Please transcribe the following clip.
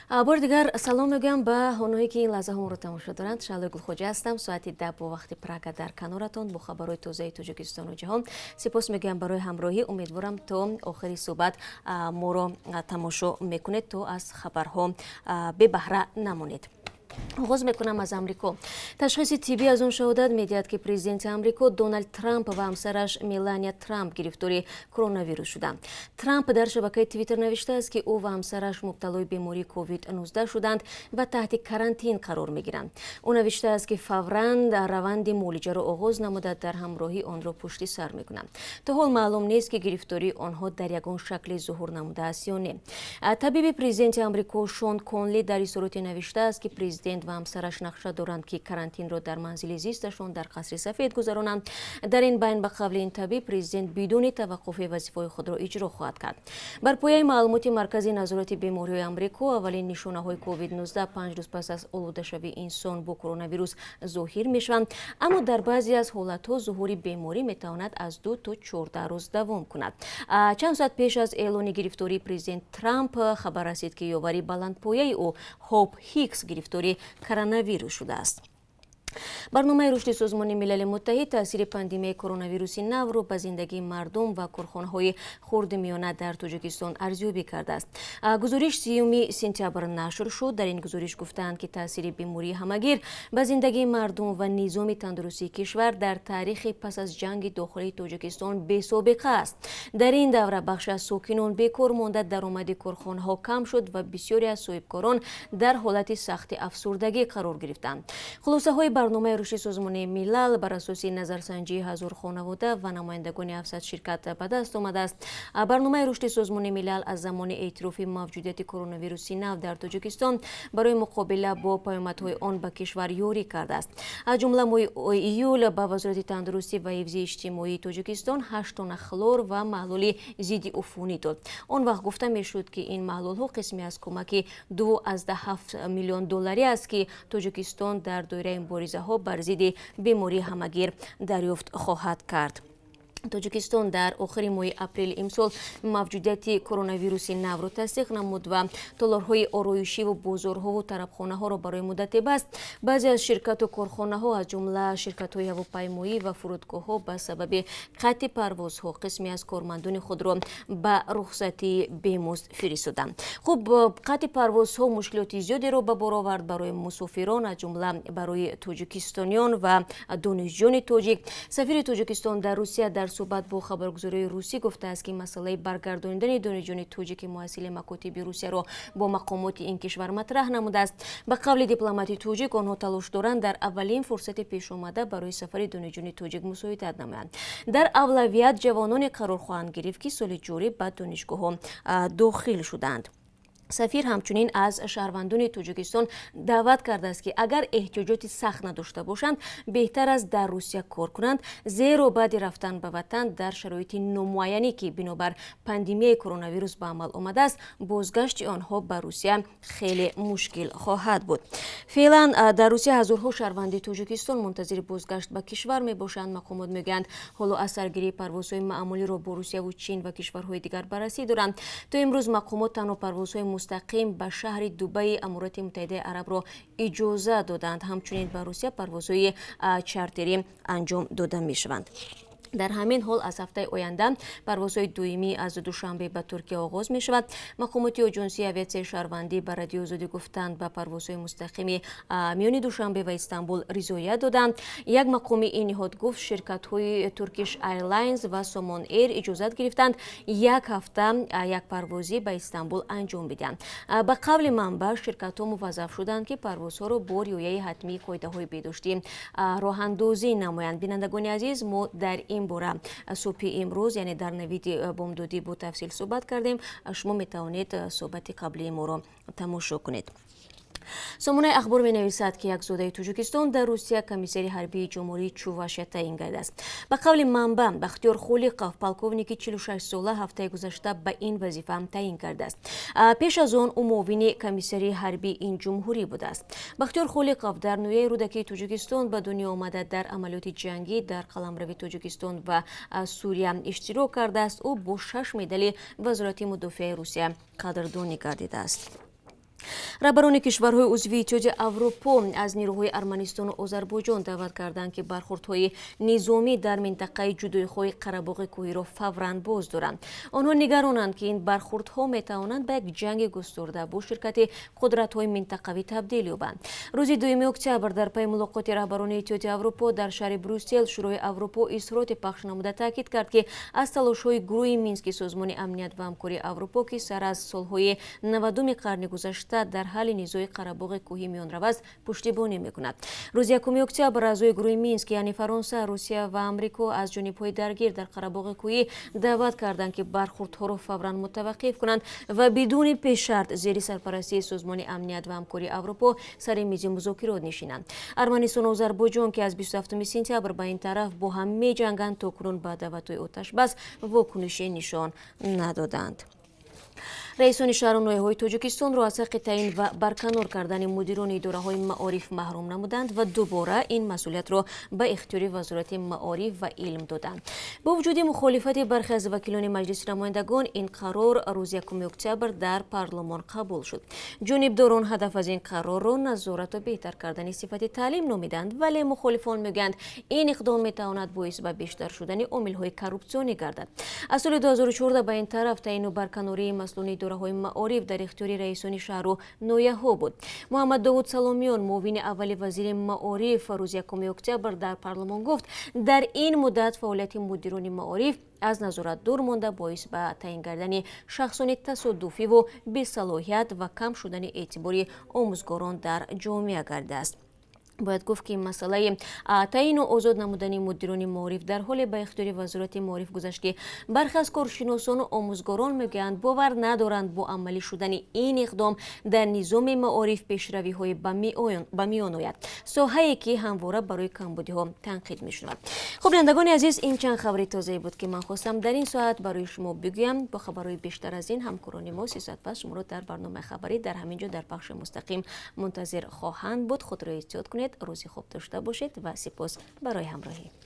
Бори дигар салом мегӯям ба онҳое, ки ин лаҳзаҳо моро тамошо доранд. Шаҳлои Гулхоҷа ҳастам. Соати 10 бо вақти Прага дар каноратон бо хабарҳои тозаи Тоҷикистону ҷаҳон. Сипос мегӯям барои ҳамроҳӣ. Умедворам, то охири суҳбат моро тамошо мекунед, то аз хабарҳо бебаҳра намонед. Оғоз мекунам аз Амрико. Ташхиси тиббӣ аз он шаҳодат медиҳад, ки президенти Амрико Доналд Трамп ва ҳамсараш Мелания Трамп гирифтори коронавирус шуданд. Трамп дар шабакаи Твиттер навиштааст, ки ӯ ва ҳамсараш мубталои бемории COVID-19 шуданд ва таҳти карантин қарор мегиранд. Ӯ навиштааст, ки фавран раванди муолиҷаро оғоз намуда, дар ҳамроҳӣ онро пушти сар мекунанд. То ҳол маълум нест, ки гирифтории онҳо дар ягон шакле зуҳур намудааст ё не. Табиби президенти Амрико Шон Конли дар изҳороте навиштааст, ки президент ва ҳамсараш нақша доранд, ки карантинро дар манзили зисташон дар Қасри Сафед гузаронанд. Дар ин байн, ба қавли ин табиб, президент бидуни таваққуфи вазифаҳои худро иҷро хоҳад кард. Бар пояи маълумоти Маркази назорати бемориҳои Амрико, аввалин нишонаҳои COVID-19 5 рӯз пас аз олудашавии инсон бо коронавирус зоҳир мешаванд, аммо дар баъзе аз ҳолатҳо зуҳури беморӣ метавонад аз 2 то 14 рӯз давом кунад. Чанд соат пеш аз эълони гирифтории президент Трамп хабар расид, ки ёвари баландпояи ӯ Ҳоп Ҳикс гирифтори коронавирус шудааст. Барномаи рушди Созмони Милали Муттаҳид таъсири пандемияи коронавируси навро ба зиндагии мардум ва корхонаҳои хурди миёна дар Тоҷикистон арзёбӣ кардааст. Гузориш 30 сентябр нашр шуд. Дар ин гузориш гуфтаанд, ки таъсири бемории ҳамагир ба зиндагии мардум ва низоми тандурустии кишвар дар таърихи пас аз ҷанги дохилии Тоҷикистон бесобиқа аст. Дар ин давра бахше аз сокинон бекор монда, даромади корхонаҳо кам шуд ва бисёре аз соҳибкорон дар ҳолати сахти афсурдагӣ қарор гирифтанд. Хулосаҳои Барномаи рушди Созмони Милал бар асоси назарсанҷии 1000 хонавода ва намояндагони 700 ширкат ба даст омадааст. Барномаи рушди Созмони Милал аз замони эътирофи мавҷудияти коронавируси нав дар Тоҷикистон барои муқобила бо паёмадҳои он ба кишвар ёрӣ кардааст. Аз ҷумла, моҳи июл ба Вазорати тандурустӣ ва ҳифзи иҷтимоии Тоҷикистон 8 тонна хлор ва маҳлули зидди уфунӣ дод. Он вақт гуфта мешуд, ки ин маҳлулҳо қисме аз кӯмаки 2,7 миллион долларӣ аст, ки Тоҷикистон дар доираи муборизаҳо бар зидди бемории ҳамагир дарёфт хоҳад кард. Тоҷикистон дар охири моҳи апрели имсол мавҷудияти коронавируси навро тасдиқ намуд ва толорҳои ороишиву бозорҳову тарабхонаҳоро барои муддате баст. Баъзе аз ширкату корхонаҳо, аз ҷумла ширкатҳои ҳавопаймоӣ ва фурудгоҳҳо, ба сабаби қатъи парвозҳо қисме аз кормандони худро ба рухсатии бемузд фиристоданд. Хуб, қатъи парвозҳо мушкилоти зиёдеро ба бор овард барои мусофирон, аз ҷумла барои тоҷикистониён ва донишҷӯёни тоҷик. Сафири Тоҷикистон дар Русия дар суҳбат бо хабаргузории русӣ гуфтааст, ки масъалаи баргардонидани донишҷӯёни тоҷики муҳассили макотиби Русияро бо мақомоти ин кишвар матраҳ намудааст. Ба қавли дипломати тоҷик, онҳо талош доранд дар аввалин фурсати пешомада барои сафари донишҷӯёни тоҷик мусоидат намоянд. Дар авлавият ҷавононе қарор хоҳанд гирифт, ки соли ҷорӣ ба донишгоҳҳо дохил шуданд. Сафир ҳамчунин аз шаҳрвандони Тоҷикистон даъват кардааст, ки агар эҳтиёҷоти сахт надошта бошанд, беҳтар аст дар Русия кор кунанд, зеро баъди рафтан ба ватан дар шароити номуайянӣ, ки бинобар пандемияи коронавирус ба амал омадааст, бозгашти онҳо ба Русия хеле мушкил хоҳад буд. Феълан дар Русия ҳазорҳо шаҳрванди Тоҷикистон мунтазири бозгашт ба кишвар мебошанд. Мақомот мегӯянд, ҳоло аз саргирии парвозҳои маъмулиро бо Русияву Чин ва кишварҳои дигар баррасӣ доранд. То имрӯз мақомот танҳо парвозҳои мустақим ба шаҳри Дубаи Аморати Муттаҳидаи Арабро иҷоза доданд. Ҳамчунин ба Русия парвозҳои чартерӣ анҷом дода мешаванд. Дар ҳамин ҳол, аз ҳафтаи оянда парвозҳои доимӣ аз Душанбе ба Туркия оғоз мешавад. Мақомоти Оҷонсии авиатсияи шаҳрвандӣ ба Радиои Озодӣ гуфтанд, ба парвозҳои мустақими миёни Душанбе ва Истанбул ризоят доданд. Як мақоми ин ниҳод гуфт, ширкатҳои Turkish Airlines ва Somon Air иҷозат гирифтанд як ҳафта як парвозӣ ба Истанбул анҷом бидиҳанд. Ба қавли манбаъ, ширкатҳо муваззаф шуданд, ки парвозҳоро бо риояи ҳатмии қоидаҳои беҳдоштӣ роҳандозӣ намоянд. Бинандагони азиз, мо дар ин бора субҳи имрӯз, яъне дар навиди бомдодӣ, бо тафсил суҳбат кардем. Шумо метавонед суҳбати қаблии моро тамошо кунед. Сомонаи Ахбор менависад, ки як зодаи Тоҷикистон дар Русия комиссари ҳарбии Ҷумҳурии Чувашия таъин гардааст. Ба қавли манбаъ, Бахтиёр Холиқов, полковники 46-сола, ҳафтаи гузашта ба ин вазифа таъин кардааст. Пеш аз он ӯ муовини комиссари ҳарбии ин ҷумҳурӣ будааст. Бахтиёр Холиқов дар ноҳияи Рӯдакии Тоҷикистон ба дунё омада, дар амалиёти ҷангӣ дар қаламрави Тоҷикистон ва Сурия иштирок кардааст. Ӯ бо шаш медали Вазорати мудофиаи Русия қадрдонӣ гардидааст. Раҳбарони кишварҳои узви Иттиҳоди Аврупо аз нирӯҳои Арманистону Озарбойҷон даъват карданд, ки бархурдҳои низомӣ дар минтақаи ҷудоихоҳи Қарабоғи Кӯҳиро фавран боз доранд. Онҳо нигаронанд, ки ин бархурдҳо метавонанд ба як ҷанги густурда бо ширкати қудратҳои минтақавӣ табдил ёбанд. Рӯзи 2 октябр дар пайи мулоқоти раҳбарони Иттиҳоди Аврупо дар шаҳри Брюссел Шӯрои Аврупо изҳороте пахш намуда таъкид кард, ки аз талошҳои гурӯҳи Мински Созмони Амният ва Ҳамкории Аврупо, ки сар аз солҳои 90-уми қарни гузашта дар ҳалли низои Қарабоғи Кӯҳӣ миёнрав аст, пуштибонӣ мекунад. Рӯзи 1 октябр аъзои гурӯҳи Минск, яъне Фаронса, Русия ва Амрико, аз ҷонибҳои даргир дар Қарабоғи Кӯҳӣ даъват карданд, ки бархурдҳоро фавран мутаваққиф кунанд ва бидуни пешшарт зери сарпарастии Созмони Амният ва Ҳамкории Аврупо сари мизи музокирот нишинанд. Арманистону Озарбойҷон, ки аз 27 сентябр ба ин тараф бо ҳам меҷанганд, то кунун ба даъватҳои оташбас вокунише нишон надоданд. Раисони шаҳру ноҳияҳои Тоҷикистонро аз ҳаққи таъин ва барканор кардани мудирони идораҳои маориф маҳрум намуданд ва дубора ин масъулиятро ба ихтиёри Вазорати маориф ва илм доданд. Бо вуҷуди мухолифати бархе аз вакилони Маҷлиси намояндагон, ин қарор рӯзи 1 октябр дар парлумон қабул шуд. Ҷонибдорон ҳадаф аз ин қарорро назорату беҳтар кардани сифати таълим номиданд, вале мухолифон мегӯянд, ин иқдом метавонад боис ба бештар шудани омилҳои коррупсионӣ гардад. Аз соли 2014 ба ин тараф таъину барканории масъулони идораҳои маориф дар ихтиёри раисони шаҳру ноҳияҳо буд. Муҳаммад Довуд Саломиён, муовини аввали вазири маориф, рӯзи 1 октябр дар парлумон гуфт, дар ин муддат фаъолияти мудирони маориф аз назорат дур монда, боис ба таъин кардани шахсони тасодуфиву бесалоҳият ва кам шудани эътибори омӯзгорон дар ҷомеа гардидааст. Бояд гуфт, ки масъалаи таъину озод намудани мудирони маориф дар ҳоле ба ихтиёри Вазорати маориф гузашт, ки бархе аз коршиносону омӯзгорон мегӯянд, бовар надоранд, бо амалӣ шудани ин иқдом дар низоми маориф пешравиҳое ба миён ояд, соҳае ки ҳамвора барои камбудиҳо танқид мешунавад. Хуб, бинандагони азиз, ин чанд хабари тозае буд, ки ман хостам дар ин соат барои шумо бигӯям. Бо хабарҳои бештар аз ин ҳамкорони мо 3 соат пас шуморо дар барномаи хабарӣ дар ҳамин ҷо дар пахши мустақим мунтазир хоҳанд буд. Худро эҳтиёт кунед, рӯзи хуб дошта бошед ва сипос барои ҳамроҳӣ.